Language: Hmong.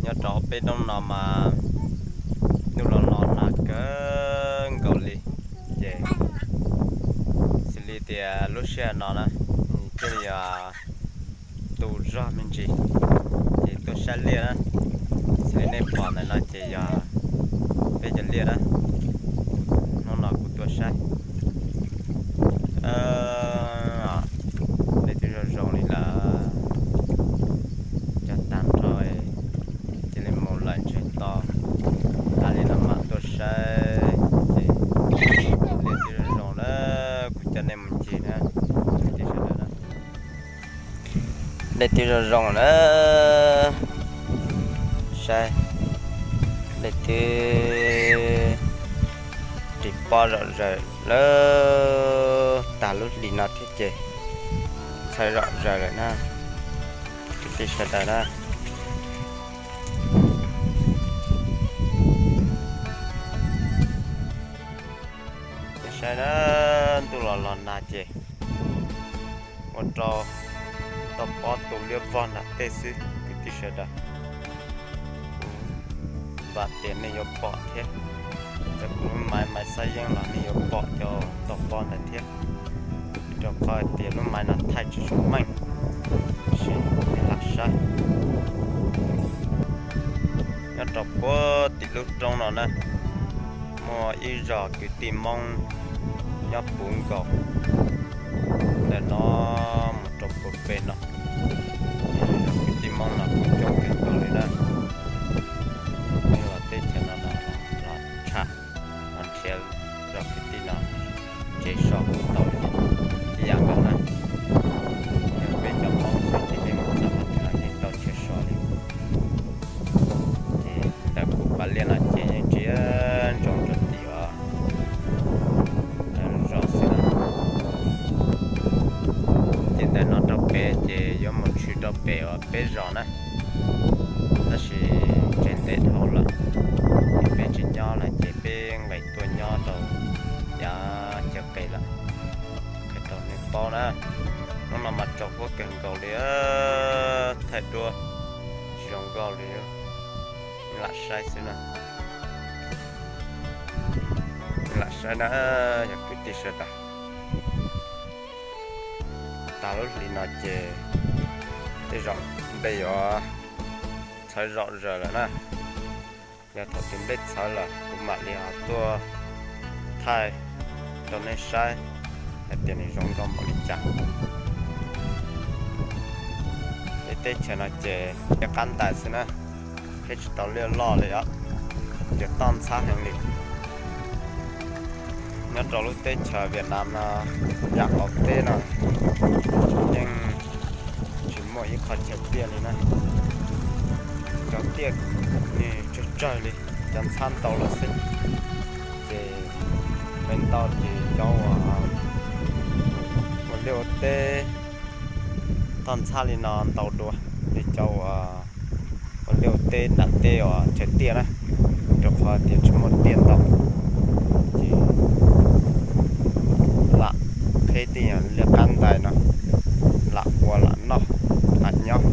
Nyob rau peb hnub no mas ntuj los los nag kawg nkaus li, ces xws li tias lub sij hawm no na, nws thiaj li yog tu zog me ntsis, ces tuaj saib liaj na. Xws li nej pom ntawm no ces yog peb cov liaj na, hnub no kuv tuaj saib. Dej twb zoo zoo li lawm, cog tag nrho cia li mus lawm ntshe to. Tag li no mam tuaj saib, ces liaj twb zoo zoo na, kuv coj nej mus ncig na, kwv tij sawv daws na. Dej twb zoo zoo na, saib, dej twb ris pob zom zaws lawm, tag lub hlis no thiab ces txhawv zom zaws lawm na, kwv tij sawv daws na. Saib na, ntuj los los nag ces ua rau tau pob tu liab vog nram tej xwb kwv tij sawv daws. Vam tias nej yuav pom thiab, txawm kuv lub maiv maiv xab yeeb los nej yuav pom cov tau pob ntawd thiab, rau qhov tias lub maiv no thaij tsis tshua meej, tab sis nej lam saib. Nyob rau puag tim lub roob no na, muaj ib zos kwv tij Hmoob nyob puv nkaus ntawm no mus rau puag pem no. Zos kwv tij Hmoob no kuj coob kawg nkaus li na. Los teb chaws no los tsham los nrhiav zos kwv tij no tsev so kuj tau tib yam nkaus na. Yog peb cov Hmoob xwb ces yeej mus txog qhov twg los yeej tau chaw so li. Ces ntawm kuv pas liaj no ces yeej tsis ntsoov rau tim uas zos xwb na. Ces ntawm no rau pem ces yuav mus tshwm rau pem uas peb zos na, tab sis tseem ntev dhau lawm, ces peb tsis nyob lawm ces peb nqis tuaj nyob rau yav chaw qis lawm. Qhia rau nej paub na, hnub no mas tsaus huab kawg nkaus li, thaij duab tsis zoo nkauj li, lam saib xwb na. Lam saib na, yog kwv tij sawv daws. Tas lub hlis no ces tej zaum nplej yuav txhawv zom zaws lawm na. Yog thaum twg nplej txhawv lawm kuv mam li ho tuaj thaij rau nej saib hais tias nws zoo nkauj npaum li cas. Peb teb chaws no ces liaj qab ntais xwb na, peb tsis tau liaj loj li os, ces toj ntxhab heev li. Nyob rau lub teb chaws Vietnam no, yam qaum teb no yeej tsis muaj ib qho chaw tiaj li na. Cov tiaj nws tsawg tsawg li, cov ntxhab ntau lawm xwb. Ces peb ntau ces cov uas ua liaj ua teb toj ntxhab li no ntau dua li cov uas ua liaj ua teb nram tej uas chaw tiaj na, rau qhov tias tsis muaj tiaj ntau. Ces lam qheb tej yam liaj qab ntais no, lam ua lam noj lam nyob.